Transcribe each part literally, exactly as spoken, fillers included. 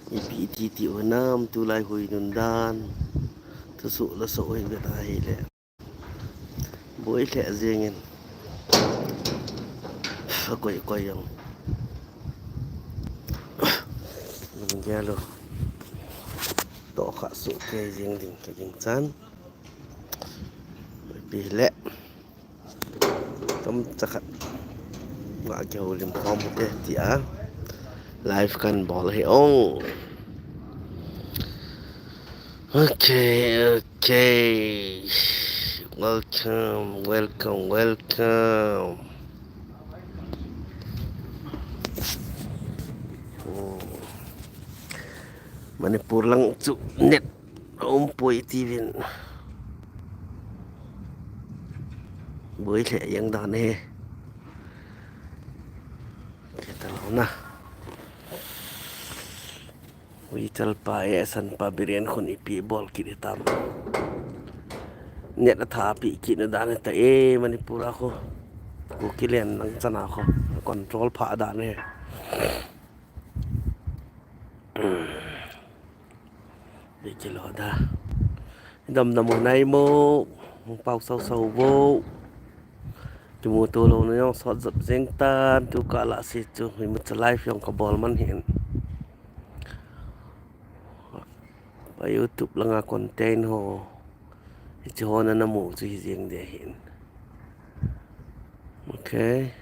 Ipi iti ti u nam tulai hui nun dan. Thusoh lasoh hui beta hile. Boi lheh jengin. Akoi koi jong. Mun gel u. Toh kha soh kei jeng ding ka ding chan. Ipi le. Tam chakhat. Nga kihoulim khom te tia. Live kan bol hi ong. Okay, okay. Welcome, welcome, welcome. Oh. Manipur lang chu net umpoi tivin. Boi lheh jeng dan e. Kei ta lou na. Ui, chal pa e, san pa Biren khun ipi bol kit hitam. Net atha pi kit na dan ta e, Manipur a khu. Kuki len nang chana khu. Control pha dan e. Bikilo da. Damdam u nai mo, pau sau sau bo. Kimuto lou na jong sot jop jeng tan, tu kah lah si chu, mi mucha live jong kabol man hin. Pa YouTube langa content ho. Hichi ho na namu chu hi jeng de hin. Okay.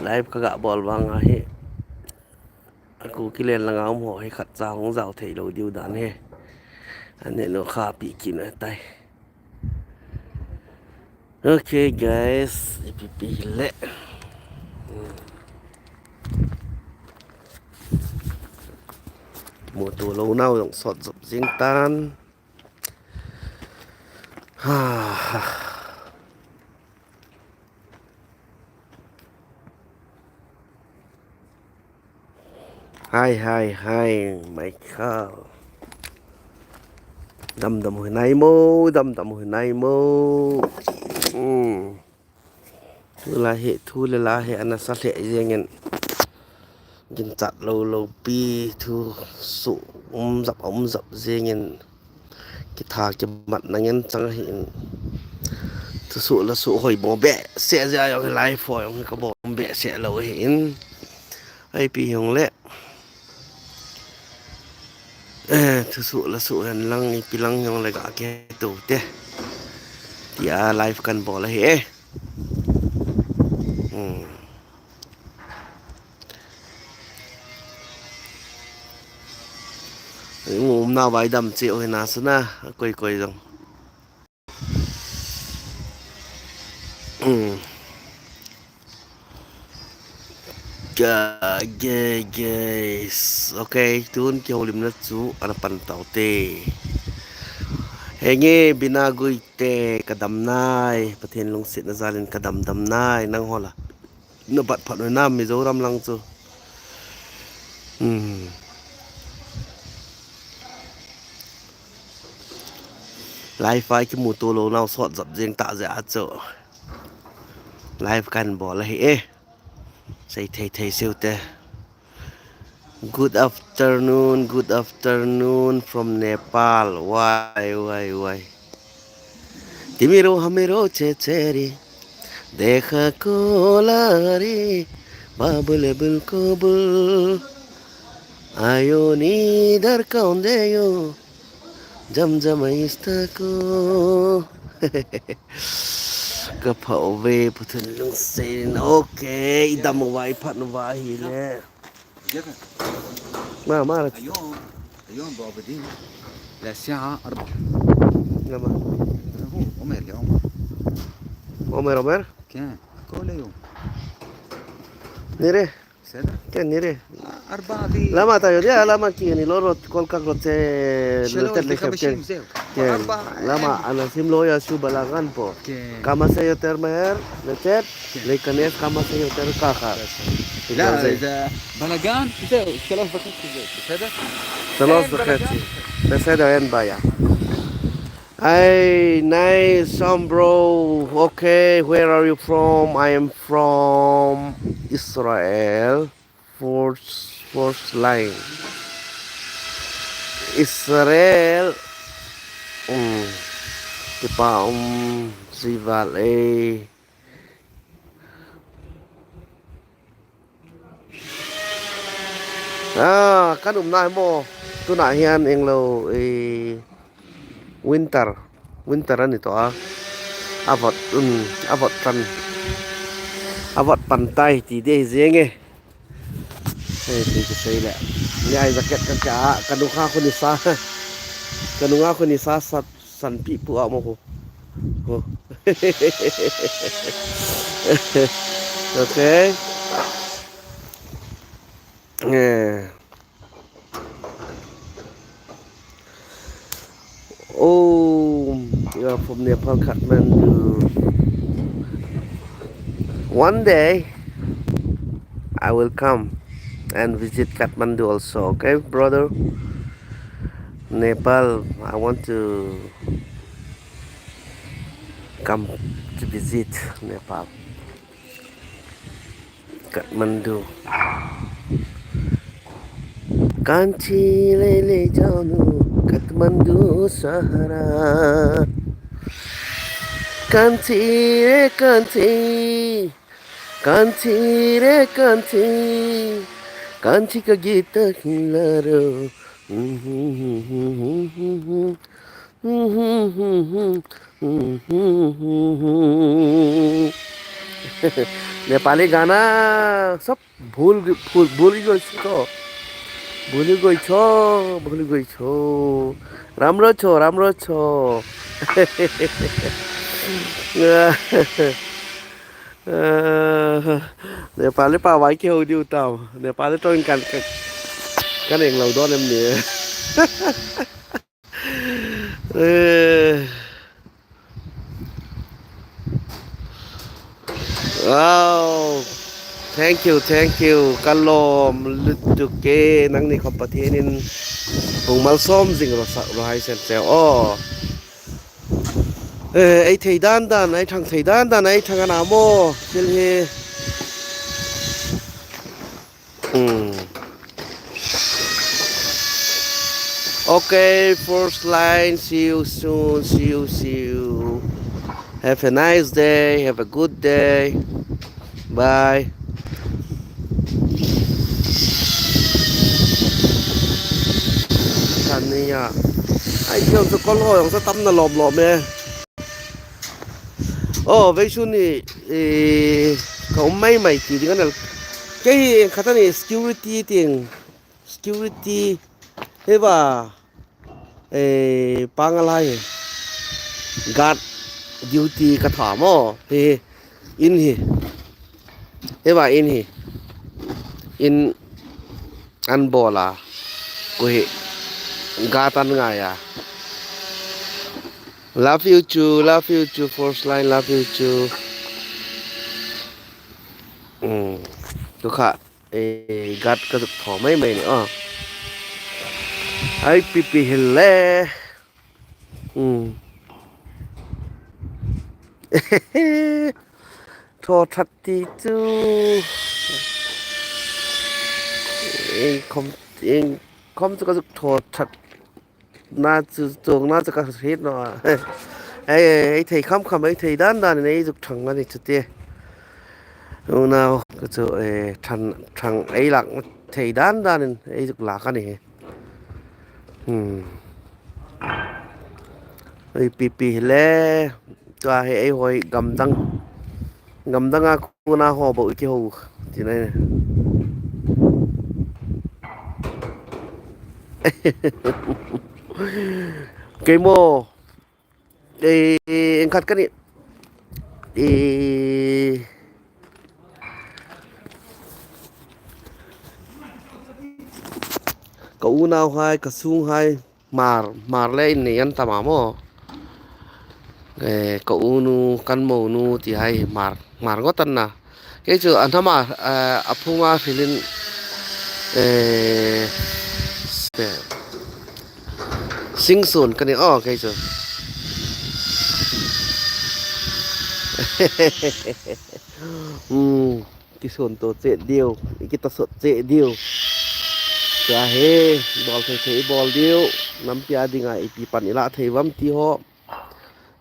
Live kaga bol vang ahi. Aku kilen langa um ho hi khat cha hung jao thei lou diu dan he. Ane no kha pi kit na tai. Okay, guys, ipi pi le. Hmm. Muto lou nau jong sot jop jing tan. Ha, ha. Hai, hai, hai, Michael. Damdam u hi nai mo, damdam u hi nai mo. Hmm. Thu la hi, thu le la hi, ana sa lheh jeng in. Ginchat lou lou pi, thusoh um jap, um jap jeng in. Kitha kimat na ngen chang ahin. Thusoh lasoh hoi mo behseh jeh a jong hi live ho jong hi kabol behseh lou ahin. Ipi hung le. Eh, thusoh lasoh hen lang, ipi lang jong le ga kihe to te. Tia live kan bol ahi e. Hmm. Umna vai dam che u hina suna, koi koi jong. Hmm. Ga, ge, ge. Okay, tun kihoulimna chu ana pan tau te. Henge, Bina Guite, kadam nai, Pathen lungsetna jal in kadam dam nai, nang ho la. Na bat phat u nam Mizoram lang chu. Hmm. Live a kimuto lou nau sot jap jeng ta jeh a chu. Live kan bol ahi e. Sei thei thei seu te. Good afternoon, good afternoon from Nepal. Wai, wai, wai. Timiro hamiro checheri. Dekha kolari. Babul bul kobul. Ayo ni dar kaunde yo. Jam jam aista ko. Ka pha uve Pathen lungset in. Okay, i dam uva, i phat uva ahile. ما ما عرفت. اليوم، اليوم بابا دين للساعة أربعة. لما هو عمر اليوم. عمر، عمر؟ كان كل يوم. نيري. בסדר؟ كان نيري. أربعة دي. لا، ما تايو دي، لا، ما كيني، لو روت، كل كاك روت، شلون لتر دي لي خمسين خمسين. زيو. כן, למה אנשים לא ישבו בלאגן פה? כן. כמה שיותר מהר לצאת, כן. להיכנס כמה שיותר ככה. בסדר. בגלל לא, זה. זה בלאגן, זהו, שלוש וחצי זה, בסדר? שלוש וחצי. אין בלאגן. בסדר, אין בעיה. Hey, nice song, bro. Okay, where are you from? I am from Israel, first, first line. Israel, um, tipa um, zival e. Ah, kan umna hi mo. Tuna hian englo, eh, winter, winter ani to a. A vot, um, a vot tan. A vot pan tai ti de zeng e. Hei, ti ka sei le. Ni ai jacket ka ka, ka nunga khu ni sa. Ka nunga khu ni sa sat. Sanpih pu a mo ko. Ko. Okay. Eh. Oh, you are from Nepal, Kathmandu. One day, I will come and visit Kathmandu also, okay, brother? Nepal, I want to come to visit Nepal. Kathmandu. Kanchi le le jao nu, Kathmandu sahara. Kanchi re kanchi, kanchi re kanchi, kanchi ka gita hilaro. Nepali gana sab bhul, bhul, bhul goi chu. Bhul goi chu, bhul goi chu. Ramro chu, ramro chu. Nepali pa vai ke ho diu tau. Nepali to kan kan kan eng lo don em ni. Eh. Wow. Thank you, thank you. Kalom lutuk e, nangni khom Pathian in hung malsom jing ro sa ro hai sem che. Oh. Eh, ei thei dan dan, ei thang thei dan dan, ei thang ana mo. Thil hi. Hmm. Okay, first line. See you soon. See you, see you. Have a nice day. Have a good day. Bye. Sania. Ai, jong sa kol ho, jong sa tam na lom lom e. Oh, vei sun ni, eh, ka um mai mai ti ding anel. Kei hi khat ani security ting, security, hei va, eh, pangal hai, guard duty ka tha mo, hi, in hi, hei va in hi, in an bola, ko hi, guard an ngai a. Love you too, love you too, first line, love you too. Mm. Tu kha, eh, guard ka zuk tho mai mai ni, oh. Ai, pipi hile. Mm. Tho that ti chu. Eng khom, eng khom chu ka zuk tho that. Na chu, chong na chu ka hriet naw a. Ei, ei, ei thei kham kham, ei thei dan dan in ei zuk thang a ni chu te. Unau, ka chu, eh, thang, thang ei lak thei dan dan in ei zuk lak a ni hi. Hmm. Ei pipi hi le, tua hi ei hoi gamdang. Gamdang a Kona ho bou i kiho tina. Keimo. Eh, engkhat kani. Eh, ka unau hai, ka sung hai. Hmar, Hmar le in nei an tam a maw. Eh, ka unu, kan monu ti hai Hmar, Hmar ngawt an na. Kei chu a hnama, eh, a phunga hrilin, eh, Singson ka ni aw, kei chu. Hmm. kisun to che diu, i kita sot che diu. Cha he, bol thei thei bol diu, nampi a dinga ipi pan i la thei vam ti ho,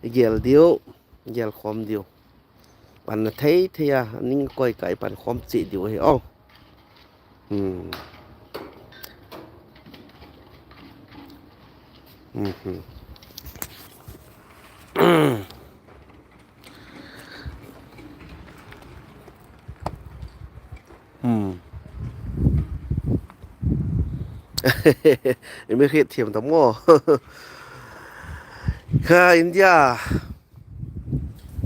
i gel diu, gel khom diu. Pan na thei thei a, ning koi kai pan khom che diu he o. Hmm. Hmm. Hmm. Imi hit thiam ta mo. Kha India.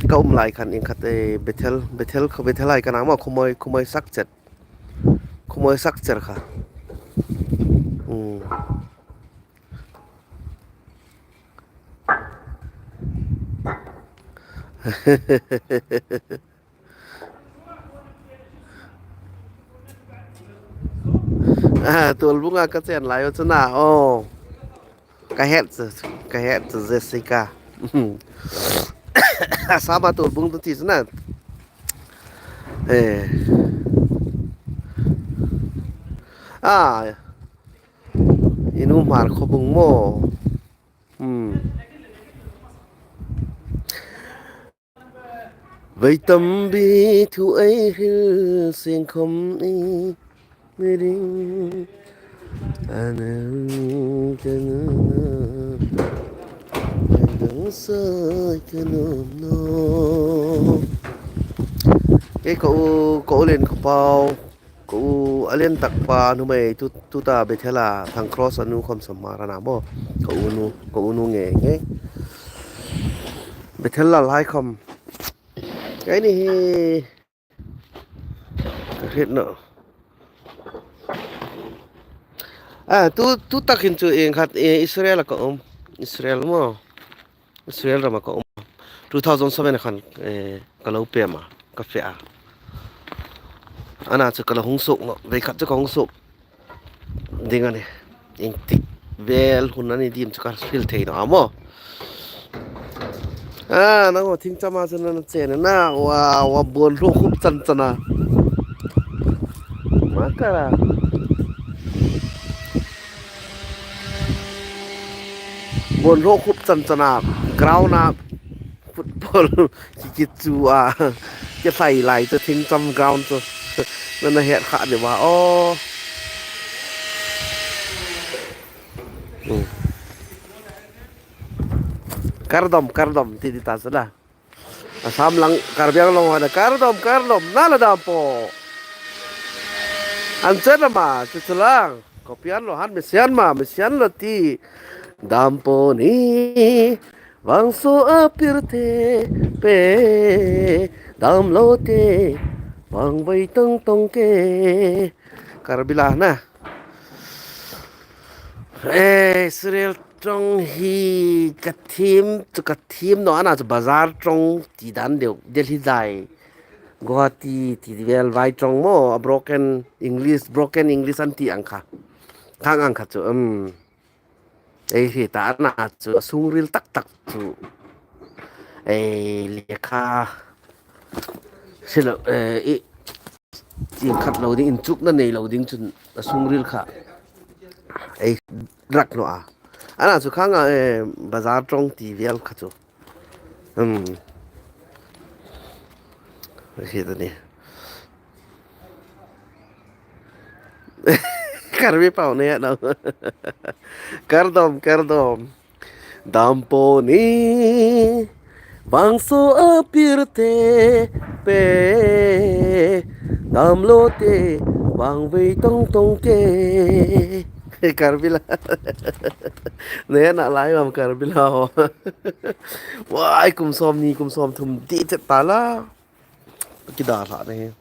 Ka um lai khan in khat, eh, Bethel, Bethel kha, Bethel lai kana mo khumoi, khumoi sak chet. Khumoi sak chet kha. Hmm. Ah, Tolbung a ka chen lai u chu na. Oh. Ka het chu, ka het chu Jessica. Assam a Tolbung tu ti chu na. Eh. Ah. Inu mar khobung mo. Hmm. Vei tambi thu ei hil sing khom i mi ding. Anang kana dang sai kana no. Kei ka u, ka u len ka pau. Ka u a len tak pa numei tu, tuta Bethel a Thang Cross a nu khom som ma rana mo. Ka u nu, ka u nu nge nge. Bethel la lai khom. Kei ni hi. Ka hit no. Ah, tu, tu takin chu in khat, eh, Israel ka um. Israel mo. Israel rama ka um. Two thousand seven khan, eh, ka lo pe ma, ka fe a. Ana chu ka lo hung suk no, vei khat chu ka hung suk. Ding ani. Ing tik vel hun ani dim chu ka feel thei no amo. Ah, nang ho thing chama chu na chen na, wa, wa bon ro khup chan chana. Makara. Bon ro khup chan chana, ground a football ki, ki chu a, ki sai lai chu thing cham ground chu. Na na het kha de wa o. Hmm. Kardom, kardom, ti di ta sala. Assam lang, Karbi Anglong hana, kardom, kardom, nala dam po. An chen ma, chu chu lang. Kopian lo han, misian ma, misian lo ti. Dam po ni, vangso a pir te, pe, dam lo te, vang vai tong tong ke. Karbi la na. Eh, Israel tong hi ka thim, chu ka thim no ana chu bazar tong ti dan deu, Delhi dai. Guwahati ti vel vai tong mo, a broken English, broken English an ti ang kha. Khang ang kha chu, um. Ei hi ta ana chu, a sungril tak tak chu. Ei, lekha. Silo, eh, i, Ing khat lo ding, in chukna nei lo ding chun a sungril kha ei rak no a. Ana chu khang a, eh, bazar tong ti vel kha chu. Hmm. Hi ta ni. Karbi pau ne no. Kardom, kardom. Dam po ni, vangso a pir te, pe, dam lo te, vang vai tong tong ke. Karbi la. Ne na lai mam Karbi la ho. Wai, kum som ni, kum som thum di te ta la. Ki da la ne.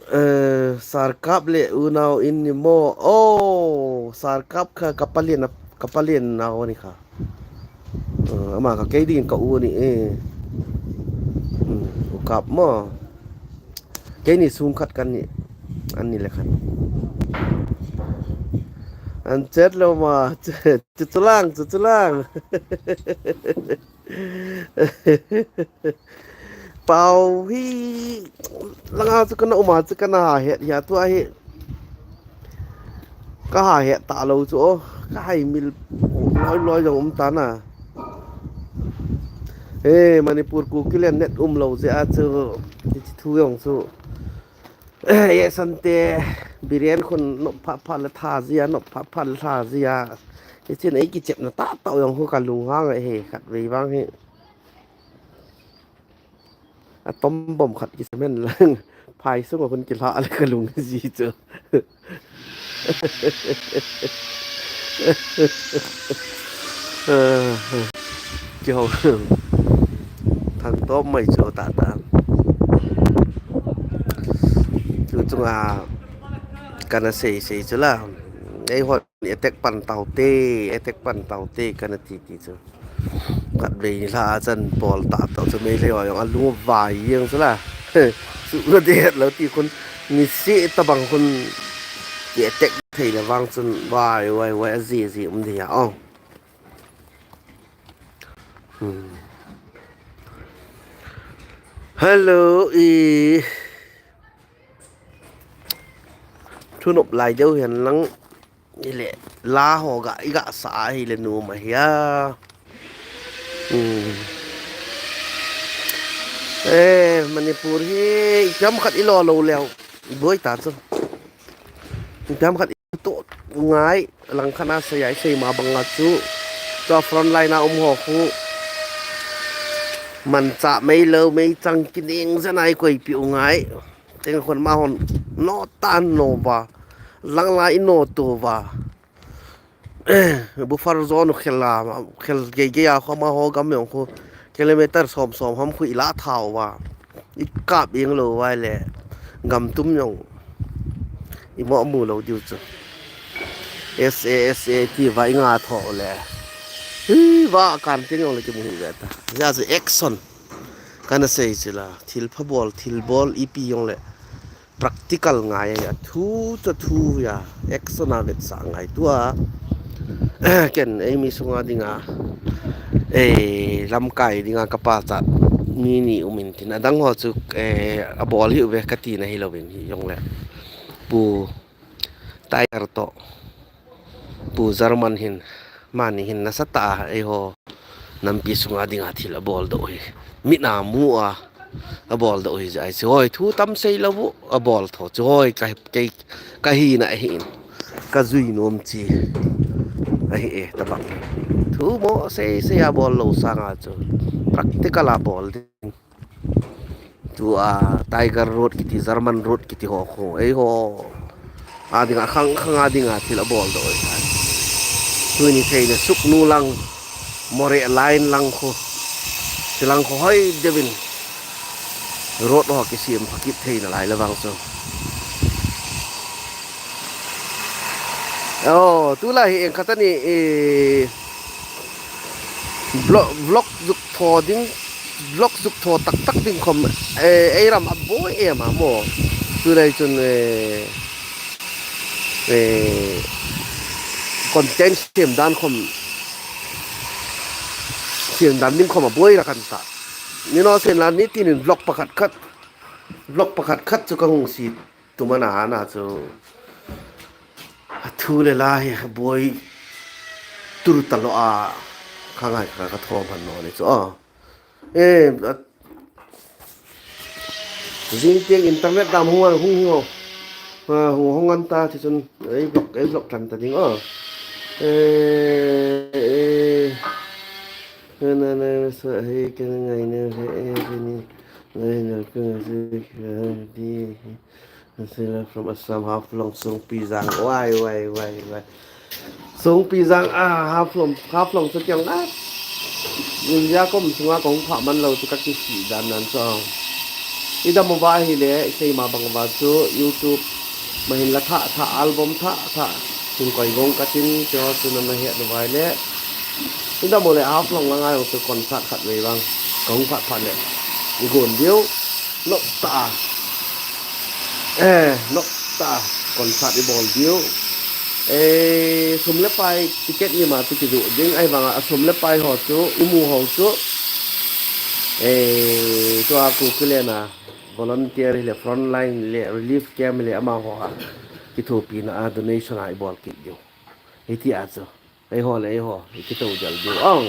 Eh, Sarkap le unau in ni mo. Oh, Sarkap kha kapalen, kapalen nau ni kha. Eh, ama kha kei ding ka u ni e. Hmm, u kap mo. Kei ni sung khat kan ni. An ni le khan. An chet lo ma, chu, chu lang, chu, chu lang. Pau hi langa chu kana um a chu kana ha het hia tua hi. Ka ha het ta lo chu o. Ka hai mil loi loi jong um ta na. He Manipur Kuki len net um lo je a chu. Ti thu jong chu. Ye sante Biren khun nop phat phat le tha jia, nop phat phat le tha jia. Ichin ei kichepna ta tau jong khu ka lunghang he khat vei vang hi. A tom bom khat ki semen lang phai sung a hun ki la le ka lung ji chu. Ki ho thang top mai chu ta ta. Chu chunga kana sei sei chu la. Ei hon attack pan tau te, attack pan tau te kana ti ti chu. Khat vei ni la chan bol ta tau chu mei le oi ong a lung vai yang chu la. Chu lo de lo ti khun ni si ta bang khun ki attack thei le vang chun vai vai vai a ji ji um de ya ong. Hmm. Hello i. Thu nop lai deu hian lang. Ile la ho ga i ga sa a hi le nu ma hia. Hmm. Eh, Manipur hi jam khat i lo lo leo. Boi ta chu. Jam khat i to ngai lang khana sa yai sei ma banga chu. Tua front line a um ho khu. Man cha mei lo mei chang kining zanai koi pi u ngai. Teng khun ma hon no tan no va. Lang la i no to va. Buffer zone khel la, khel gei gei a kho ma ho gam yong khu kilometer som som ham khu i la thau va. I kap ing lo vai le gam tum yong i mo mu lo diu chu. S A S A ti va i nga tho le. Hi va kan ting yong le ki mu hi ve ta. Ja chu action. Kana sei chu la, thil pha bol, thil bol i pi yong le. Practical ngai a thu cha thu ya action a vet sa ngai tua. Ken ei mi sunga dinga ei lamkai dinga ka pa cha mi ni umin tin adang ho chu eh, a bol hi uve ka ti na hi lovin hi yong le. Pu Tiger to. Pu German hin, mani hin nasa ta a, eiho nampi sunga dinga thil a bol doh hi. Mit na mu a, a bol doh hi jai si. Hoi, thu tam sei lo bu, a bol tho. Chu hoi, ka, ka, ka hi na hi in. Ka zui nom chi. A hi e, ta bang. Thu mo sei sei a bol lo sanga chu. Practical a bol ding. Tu a Tiger Road kiti, German Road kiti ho khu. Ei ho. A dinga khang khang a dinga thil a bol doh. Tuni thei le Sugnu lang. Moreh line lang khu. Ti lang khu hoi deuh in. Road ho kisem pha kit thei na lai le vang chu. Oh, tu lai hi eng khat ani, eh, vlog, vlog zuk tho ding, vlog zuk tho tak tak ding khom, eh, ei ram a boi em a mo. Tu lai chun, eh, eh, content sem dan khom, sem dan ding khom a boi ra kan ta. Ni no sen la ni tin in vlog pakhat khat, vlog pakhat khat chu ka hung si. Tumana ana chu a thu le la hi boi tur ta lo a kha ngai kha ka thom han no ni chu a. Eh, a, jing tiang internet dam hung hung hung ho. A, hung hung an ta thi chun ei block, ei block tan ta ding a. Eh, eh. Na, na, na, sa, hey, ka na ngai na, hey, eh, ni, ngai na, ka, di. Sila from Assam, Haflong, Songpijang. Wai, wai, wai, wai. Songpijang, ah, Haflong, Haflong chu kiang, ah. India kom sunga kong pha man lo chu ka kisi dan nan so. Ida mo ba hi le, sei ma bang ba chu YouTube ma hin la tha, tha, album tha, tha. Sung koi gong ka tin, cho chu na na he do vai le. Ida mo le Haflong la ngai chu concert khat vei bang. Kong pha pha le. I gon diu. Nok ta. Eh, nok ta concert i bol diu. Eh, sum le pai ticket ni ma ticket du ding ai banga a sum le pai ho chu i mu ho chu. Eh, tua Kuki le na volunteer le frontline le relief camp le amaho a kithopina a donation a ibol kit diu. Hiti a chu. Eiho le eiho, ikito jal diu. Ong.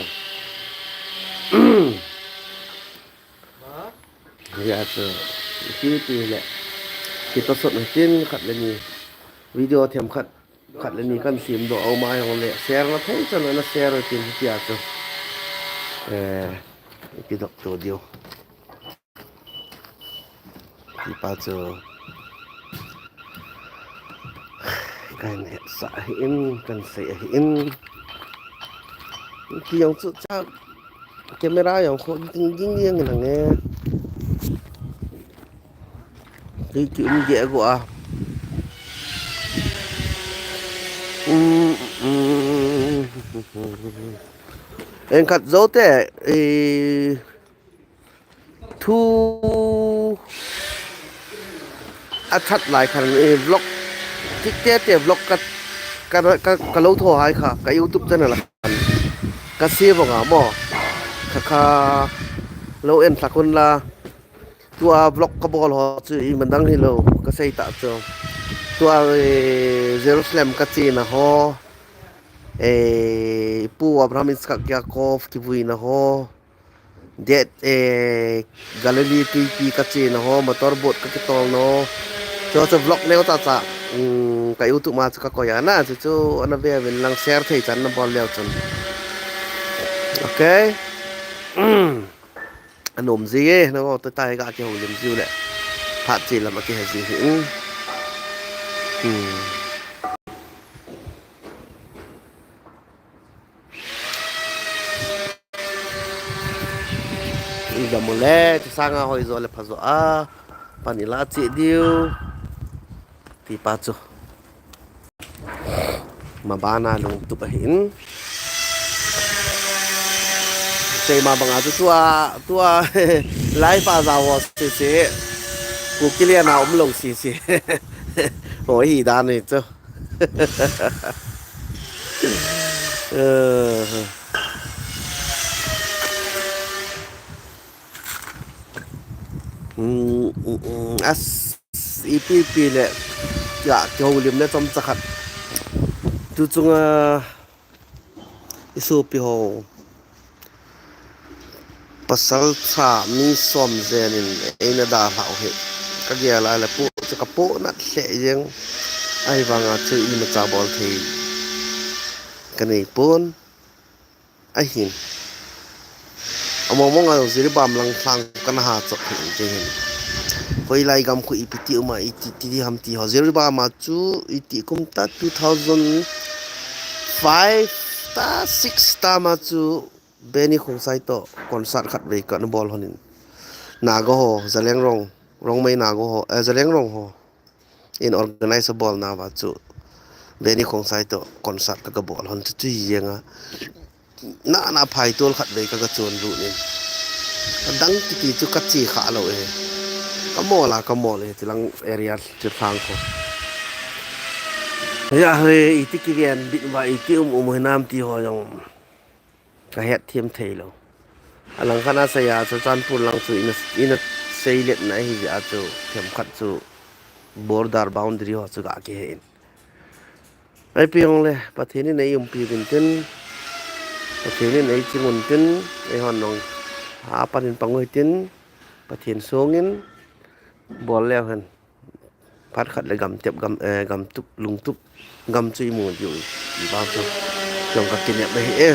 Hiti a chu. Ipi pi le. Kitosot hitin khat le ni. Video themkhat. Khat le ni kan semdoh a um a jong le share na thei chan na share tin hiti a chu. Eh, kidop to diu. Hiti pa chu. Kan hetsah ahin, kan sei ahin. Hiti jong chu cha camera jong kho ging ging jeng nang e. Ki, ki um ge go a. Um, um. Eng khat zo te, eh, thu a that lai khan, eh, vlog, tik te te vlog ka, ka, ka, ka lo tho hai kha, ka YouTube channel a khan. Ka se vong a mo. Kha kha lo en thak un la. Tua vlog ka bol ho chu imadang hilou, ka sei ta chu. Tua, eh, Jerusalem ka chena ho, eh, Pu Abraham Yitzhak Yaakov kivuina ho, det, eh, Galilee tuipi ka chena ho, motor boat ka kitolna ho. Chu chu vlog neo cha cha, um, ka YouTube ma chu ka koi a na, chu chu ana ve uvin lang share thei chan na bol leu chun. Okay. Anom ji e, na ngo to tai ga kihoulim jiu le. Phat che lam a kihe ji hi. Hmm. Hmm. Ida mole, ti sanga hoi jo le pha jo a. Pan ila che diu. Ti pa chu. Mabana lungtup ahin. Sei ma banga chu tua, tua, live a ja ho sese. Kuki le na um lou sese. Ho hi dan ni chu. Eh. Hmm, hmm, hmm. As, ipi ipi le, ya, kihoulim le chomcha khat. Tu chunga, isopi ho. Pasal cha mi som jen in, eina dalhau hi. Ka gel a le pu, chu ka pu nat lheh jeng. Ahivanga chu imacha bol thei ka nei pon. Ahin. Among mong a Jiribam lang thlang kana ha chok hin ke hin. Hoilai gam khu ipi ti uma iti ti ham ti ho. Jiribam a chu iti kum ta two thousand five ta six ta ma chu Benny Khongsai to concert khat vei kana bol honin. Naga ho, Zeliangrong, Rongmei Naga ho, eh, Zeliangrong ho. In organize a bol nauva chu Benny Khongsai to concert ka, ka bol hon chu chu jenga. Na, na phai tol khat vei ka, ka chon lut in. Adang titi chu ka che kha lou e. Ka mol a, ka mol e, tilang area chu thlang ko. Ya he, iti kiven bit va, iti um um hinam ti ho jong. Ka het them thei lou. Alang khat a sei a chu Churachandpur lang chu ina, ina sei let na hi a chu themkhat chu border boundary ho chu ga kihe in. Ipi hung le, Pathen in eiumpi uvin tin, Pathen in eiching un tin, eihon jong apan in pang u hitin, Pathen song in bol leu hen. Phat khat le gam tep, gam, eh, gam tup, lung tup, gam chu imu diu, i vang chu, jong ka kinep ahi e.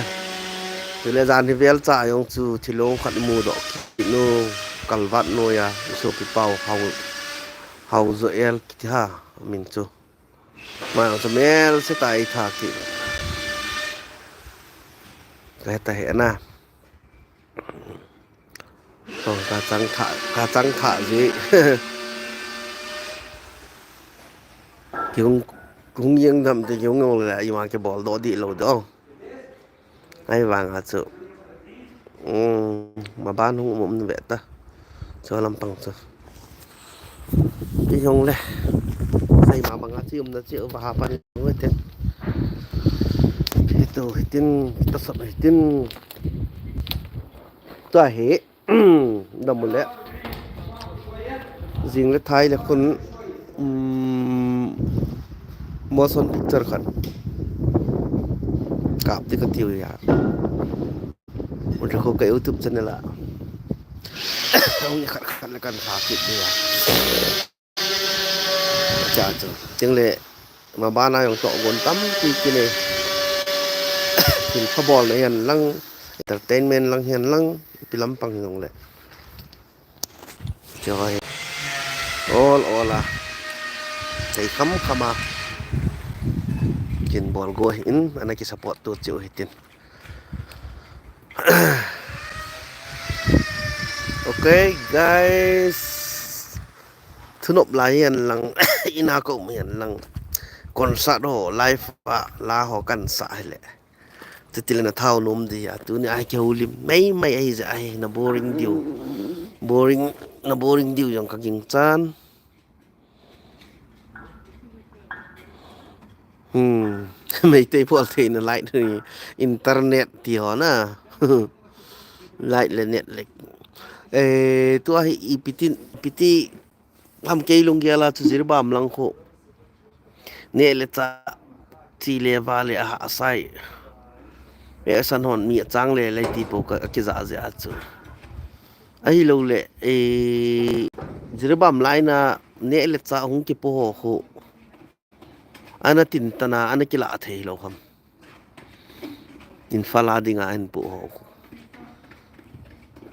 Chule jan hi vel cha jong chu thilong khat imu doh kit u, kalvat noiya, isopi pau, hau, hau Joel kiti ha, min chu. Ma jong chu mel se ta i tha ki. Ka heta he na. Ong, ka chang kha, ka chang kha ji. Kihung, kihung jeng dam te kihung jong le, ima kibol doh di lou doh. Ahivang a chu. Um, maban hung um um ve ta. Chu lampang chu. Kihung le. Sei ma banga chi um na chi uva ha pan ve te. Hitu hitin, ta sot hitin. Tua hi. Dam u le. Jing le thai le khun, um, motion picture khat kap ti ka tiu ya. Mun kho ka YouTube channel a. Ang ni khat khat le kan sa kit dia. Cha chu. Ting le ma bana jong toh gon tampi kine. Thil pha bol na hian lang, entertainment lang hian lang, ipi lampang jong le. Choi. All, all a. Thei kham kham a. Kin bol go in, ana ki support tu chiu hitin. Okay, guys. Thunop lai hian lang, ina ko hian lang. Concert ho, live a, la ho kan sa hile. Chuti le na thau nom di a, tuni a hi kihoulim mai mai ahi ja ahi, na boring diu. Boring, na boring diu jong ka ging chan. Hmm. Meitei pawl theina light ni internet ti ho na. Light le net le. Eh, tua hi i piti, piti ham kei lunggel a chu Jiribam lang khu. Neh le chah chi le va le a hahsa e. Asan hon mi a chang le le ti po ka, ka kija je a chu. Ahilou le, eh, Jiribam lai na neh le chah hung kipo ho khu. Ana tin tana, ana kila thei lo ham. Imphal a dinga hin po ho khu.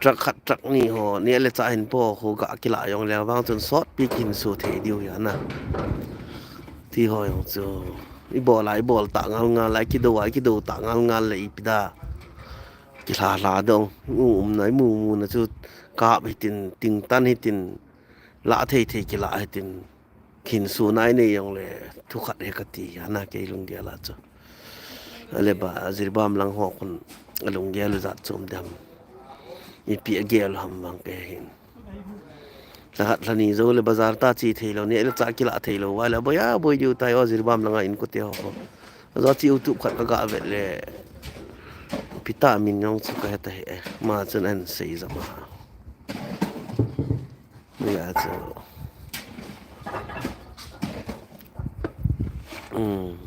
Truck khat, truck ni ho, neh le chah hin po ho khu ga kila jong le vang chun sot pi kin su thei diu hi ana. Ti ho jong chu. I bol a, i bol ta ngal ngal a, i kido a, i kido ta ngal ngal le ipi da. Kila la dong. U um na, i mu mu na chu kap hitin, ting tan hitin, la thei thei kila hitin. Khin su nai nei jong le thu khat he ka ti, ana kei lunggel a chu. Ale ba, Jiribam lang ho khun, a lunggel u jat chom dem. Ipi a gel ham vang ke hin. Thahat thani jo le bazar ta chi thei lo, neh le chah kila thei lo, va le boi a, boi diu tai o, Jiribam langa in ko te ho. Jo chi YouTube khat ka ga vet le, pita min jong chu ka he ta he, ma chun an sei jama. Ni a chu. Um.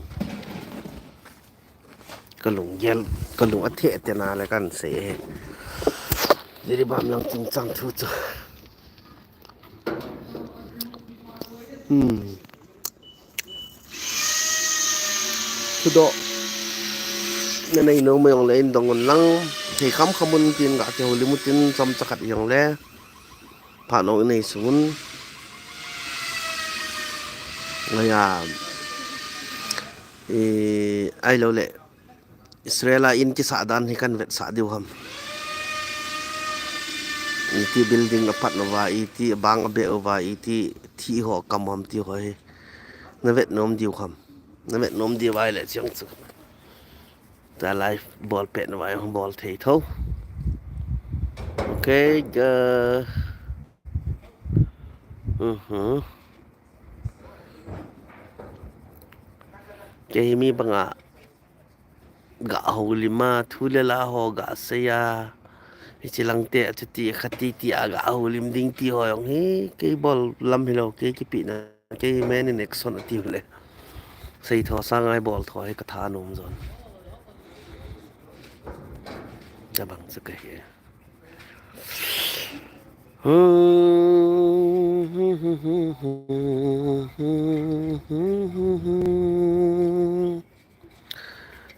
Ka lunggel, ka lung a theh te na le kan sei he. Jiribam lang chungchang thu chu. Um. Thudoh. Na nei nom jong le in dong un lang. Thei kham kham un tin ga kihoulim u tin chomcha khat jong le. Phat nong i nei sung un. Ngaya. I, ahilou le. Israel a in kisah dan hi kan vetsah diu ham. Iti building a pat uva, iti bang a beh uva, iti thi ho kam ham ti ho hi. Na vet nom diu ham. Na vet nom diu vai le chiang chu. Ta live bol pet na vai bol thei tho. Okay, ga. Mhm. Kei hi mi banga ga houlim a, thu le la ho ga sei a. Hichi lang te, chuti khat ti ti a ga houlim ding ti ho jong hi, kei bol lam hi lo, kei kipi na, kei hi men in action a ti le. Sei tho sa ngai bol tho hi ka tha nom jon. Tabang sa ka hi.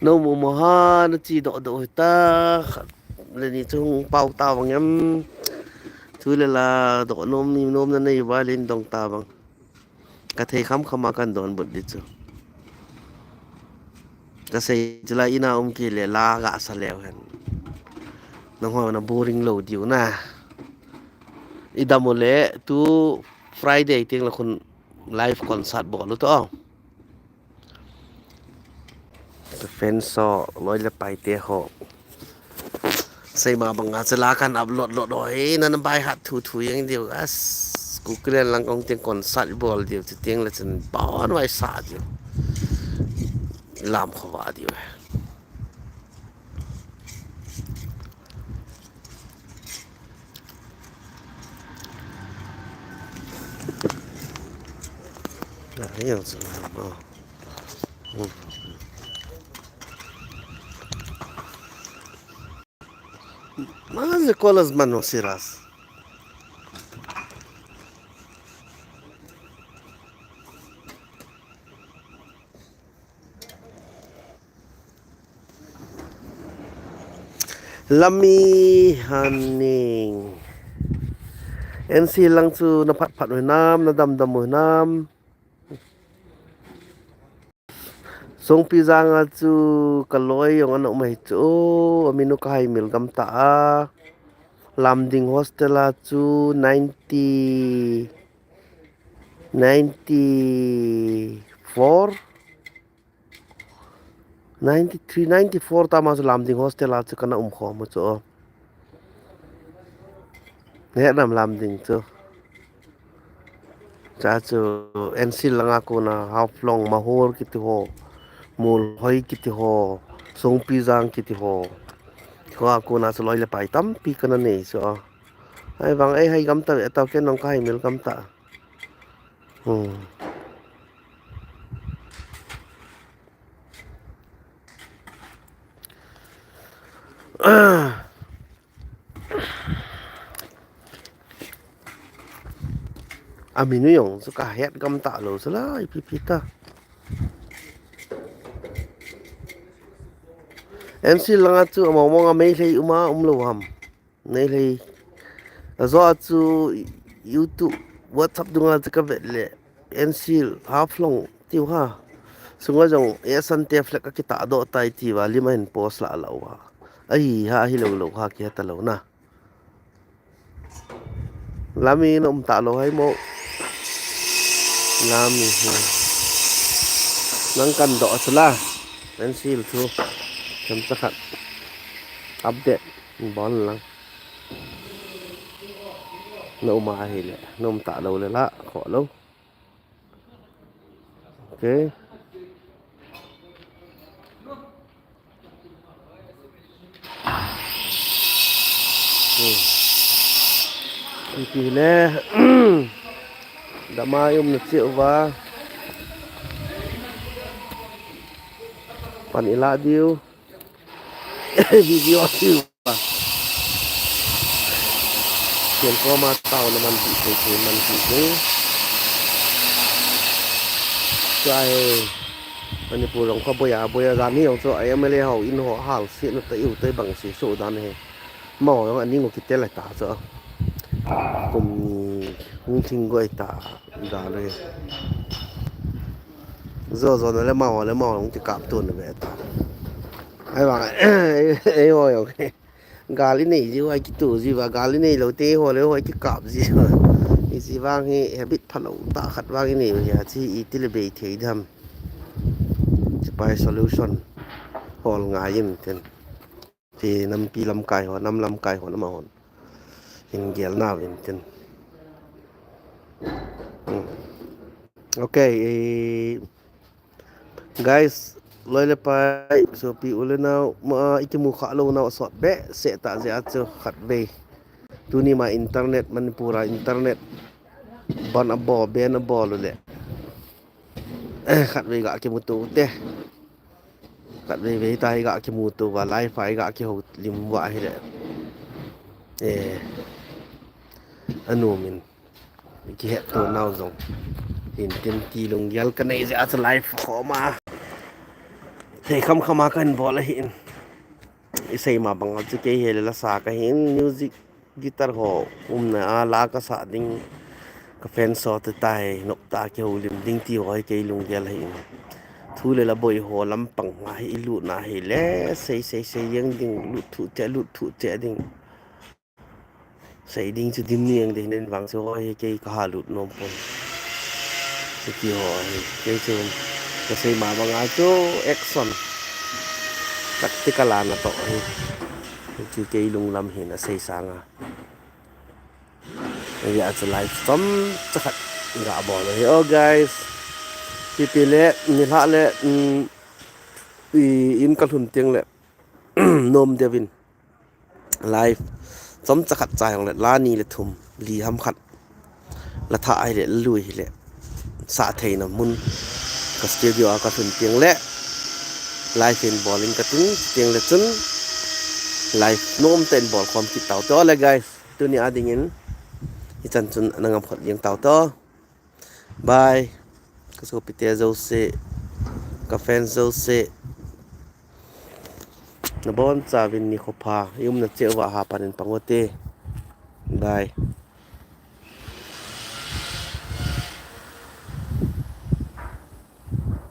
Nom u mo ha, na chi doh doh hi ta. Khat le ni chung pau ta vang em. Thu le la doh nom ni nom na nei va len dong ta vang. Ka thei kham kham a kan donbut di chu. Ka sei chu la ina um kei le la ga sa leu hen. Nangho na boring lo diu na. I dam u le tu Friday teng la khun live concert bol u to. Ka fans ho, loi le pai te ho. Sei ma banga chu la kan upload lot ho hi, nan by heart thu thu jeng diu. As, Kukiland lang kong teng concert bol diu, chu teng le chun bon vai sa diu. Lam kho va diu. Ayun, so, oh. Mas de colas, mano, siras. Lami Haning. N C lang chu na phat phat u hinam, na dam dam u hinam. Songpi jang a chu ka loi jong ana um ahi chu, o, aminu ka hai mil gam ta a. Lamding hostel a chu ninety, ninety-four, ninety-three, ninety-four tama chu Lamding hostel a chu kana um khom u chu. He nam Lamding chu. Cha chu N C langa kona Haflong, Mahur kiti ho, Molhoi kiti ho, Songpijang kiti ho. Kho a kona chu loi le pai tampi kana nei chu. Ahivang ei hai gam ta ve tau, ken jong ka hai mil gam ta. Hmm. Aminu jong chu ka het gam ta lou chu la, ipi pi ta. N C langa chu among mong a Meitei um a um lou ham. Nei lei. Ajo a chu YouTube, WhatsApp dunga chu ka vet le, N C Haflong tiu ha. Sunga jong S N T F le ka kitah doh tai tiva lim a hin post la lou ha. Ahi ha, ahi lou lou ha, kihe ta lou na. Lami na um ta lou hai mo. Lami hi. Nang kan doh chu la. N C thu. Chomcha khat. Update. Bol lang. Na um a hile, na um ta lou le la, kho lou. Okay. Hmm. Ipi le. Dama i um na chi uva. Pan i la diu. Video tiu. Ken koma tao na man ti, ti, ti man ti, ti. Chu ahi, Manipur jong kho boya, boya jan hi jong chu, M L A ho in ho hal si na ta iu tai bang si so dan hi. Mo jong ani ngo kitel ta chu. Kum ni hung thing goi ta dan hi. Jo jo na le mo le mo jong ti kap tu na ve ta. Ahivang, ei, ei, ho jong. Gal i nei jiu a kitu jiu va, gal i nei lou te ho le ho kikap jiu va. Hichi vang hi habit phalou tah khat vang i nei u hi a, chi iti le bei thei dam. Chi pai solution hol ngai in tin. Chi nampi lamkai ho, nam lamkai ho, nam a hon. Hin gel na vin tin. Hmm. Okay, eh, Guys, loi le pai, sopi u le nao, ma, i kimu kha lou nau sot behseh ta jeh a chu khatvei. Tuni ma internet, Manipur a internet ban abol, ban abol u le. Eh, khatvei ga kimuto u te. Khatvei vei ta hi ga kimuto uva, live a hi ga kihoulim uva ahile. Eh, anu min. Kihet to nau jong. Hin tin ti lunggel ka nei jeh a chu live khom a. Thei kham kham a kan bol ahi in. I sei ma bang a chu kei hi le la sa ka hin music guitar ho umna a la ka sa ding ka fan so te tai nok ta kihoulim ding ti ho hi kei lunggel ahi in. Thu le la boi ho lampang a hi i lut na hi le sei sei sei jeng ding lut thu che lut thu che ding. Sei ding chu dim ni ang ding nen vang chu hoi kei ka ha lut nom pon. Siti ho hi kei chu ka sei ma bang a chu action practical a na to hi. Chu kei lunglam hin a sei sang a. Hia chu live chomcha khat ga bol hi. Oh guys. Pipi le, nilhah le, mm, i in ka lhun teng le. Nom deu vin. Live chomcha khat chai hong le, la ni le thum, li ham khat. La thah ahile, la lui hile. sah theina mun ka studio a ka lhun teng le live in bol in ka tin, teng le chun live nom tah in bol khom kit tau te. Ole guys, tuni a dingin hichan chun na ngam khot jeng tau te. Bye. Ka sopite jouse, ka fans jouse, nabonchauvin nikho pha, i umna cheh uva hapan in pang ute. Bye.